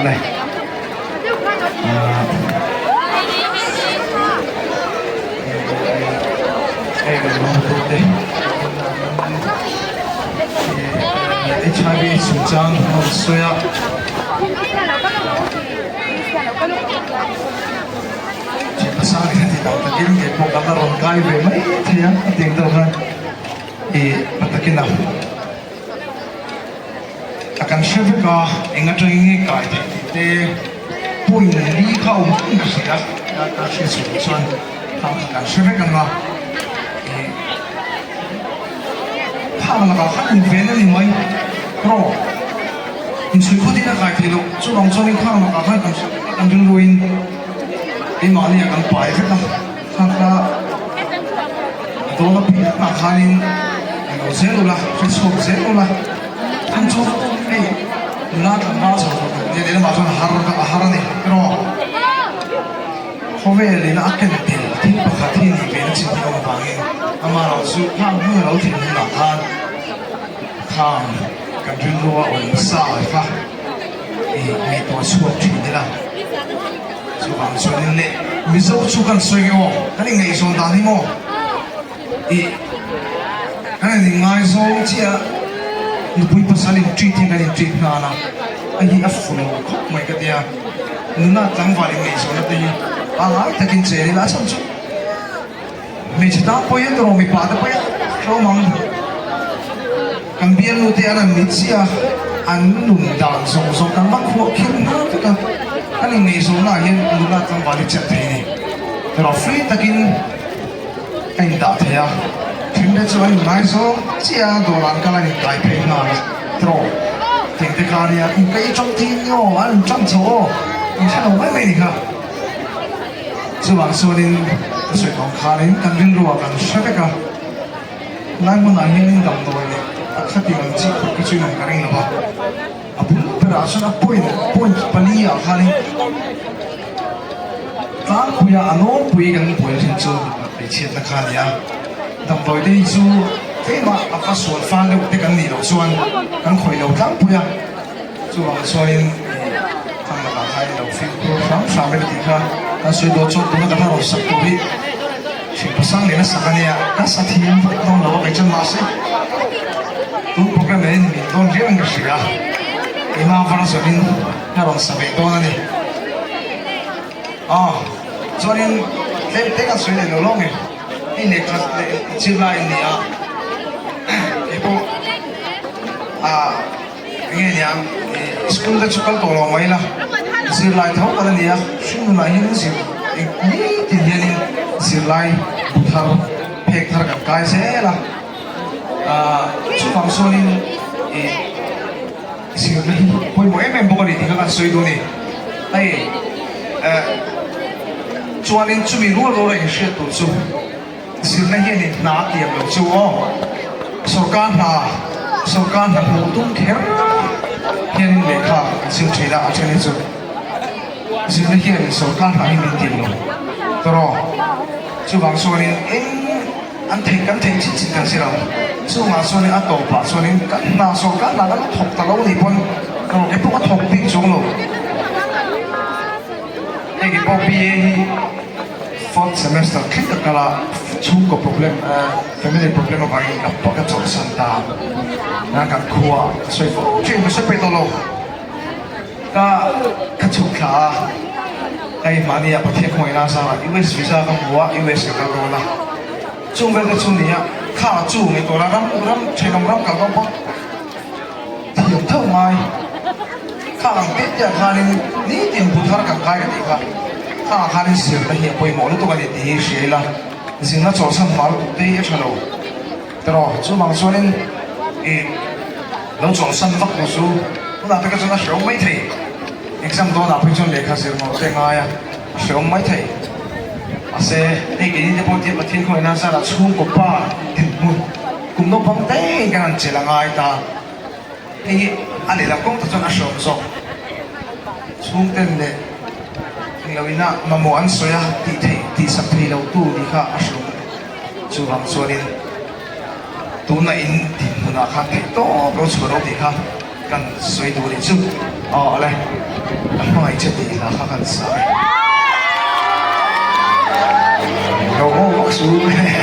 Le. Hei kan hotute HIV chungchang an rawn sawi a. Thian pasang hian ti dang takin kei pawh kan la rawn kai ve mai thei a, a tih ang deuh khan ih pa takin a a kan hre vek a, eng atangin nge kai theih tih te point li kha awm in ka hria a, ka hriat chhuah loh chuan khang kha kan hre vek ang a, ih khang lakah khan inven a ni mai rawh. Inchhui khawtin a kai theih loh. Chuvang chuanin khang lakah khan kan hre vek a, kan rilruin keimahni ah kan pai vek a, khang kha a dawn apiangah khanin eng lo zel ula, hre chhuak zel ula, thang chu hei nula tlangval chho tawh tawh nia lehlamah chuan a har a har a ni erawh khawvelin a ken tel thil pakhat hi nih ve na chin hi a awm avangin amaherawhchu khang hmun a lo thlen hunah khan khang Kan rilru a awm sa kha i ngaihtuah chhuak thin ila, chuvang chuanin leh Mizo chu kan sawi nge aw, kan ingaihzawn dan hi maw i kan in ingaizawng chiah a, nupui pasal in treat hi kan in treat nghal a, a hi a fu lo khawp mai ka tia, nuna tlangval ingaihzawnna te hi pangngai takin chen ila a chhan chu Hmeichhe tan pawh hian tawrh mipa te pawh hian hlawm ang. Kan bialnu te an an ni chiah a, an nun dan zawng zawng kan va khuah kher hna vek a, kan inngaihzawnna ah hian nula tlangval hi chelh thei a ni. Erawh free takin a indah thei a, then te chu an inngaizawng chiah a, dawrah an kal a, an inkai phei nghal a, tawrh teng te kha ania, inkaih tang thei nia aw, an inṭang chho aw, inhre lo mai mai a ni kha. Chuvang chuanin ka sawi tawng khanin kan rilruah kan hre vek a, helai hmunah hianin damdawi leh a khatin ang chi khawp kha chu inawm ka ring lo va, a bul berah chuan a point point pali ah khanin tlangpuia a nawlpui kan buai thin chu hmeichhiatna kha a ni a, damdawi te hi chu tlema a va sual fal deuh te kan nih loh chuan kan khawih lo tlangpui a. Chuvang chuanin thang lakah khan i lo fimkhur hram hram em tih kha kan sawi dawn chuan tuna kan rawn sak tur hi hrilh pasang leh na sak a nia, ka sa thiam vak dawn lo a kei chuan mahse tun program hian min dawn riau in ka hria, keimah var zawhin ka rawn sa ve dawn a ni. Aw chuanin tlem te kan sawi leh lo lawng e, hei lehkha leh zirlai a ni a, keipawh ah. Enge niang i school te chu kal tawh lo mai la, zirlai tho kal a ni a, hringnunah hian zir eng nitin hianin zirlai bu thar phek thar kan kai zel a, aah chuvang chuanin i zirna hi pawimawh em em bawk a ni tih kha kan sawi duh a ni. Hei eh chuanin chumi rual rual a inhriat tur chu. Zirna hianin hna a tiam lo chu aw. Sorkar hna, sorkar hna hmuh tum kher hianin lehkha an zir thin a, a then hi chu zirna hianin sorkar hna hi min tiam lo tawrh aw. Chuvang chuanin eng an theih kan theih chin chin kan zir ang. Chungah chuanin a tawpah chuanin kan hna sorkar hna kan la thawk ta lo nih pawn erawh kei pawh ka thawk bik chuang lo. Hei kei pawh BA hi. Fourth semester thleng ka kal a, chhungkaw problem family problem avangin ka ka chawlhsan ta a, kan khua ka sawi fo thin ka sawi peih tawh lo, ka ka chhuk thla a, hei mahni ah Pathian khawngaihna a zar a US visa ka hmu a, US ka kal dawn a, chung vel te chu ni a, kha chu ngaihtuah la ram ram thenawm ram kal dawn pawh thiam theuh ngai. Kha ang teh teh ah khanin nitin bu thar kan kai ka tih kha, kha ah khanin zirna hi a pawimawh lutuk a ni tih hi hria ila, zirna chawlhsan hma lutuk te hi a tha lo tiraw, chuvang chuanin ih lo chawlhsan vak tur chu tunah te kha chuan a hreawm mai thei, exam dawnah phei chuan lehkha zir ngawr te a ngai a, a hreawm mai thei. Mahse hei keini te pawh tia Pathian khawngaihna zarah chhungkaw pa dinhmun kum naupang te kan han chelh a ngai ta. Hei hi a lehlam kawng tak chuan a hreawm zawk. Chhungten leh engloina mamawh an sawi a, tih theih, tih sak thei lo tu nih kha a hreawm lutuk. Chuvang chuanin tuna in dinhmunah khan theih tawp lo chhuah lo tih kha kan sawi duh a nih chu. Aw ale, ka hmangaih che tih hla kha kan sa e. Lo haw vak su.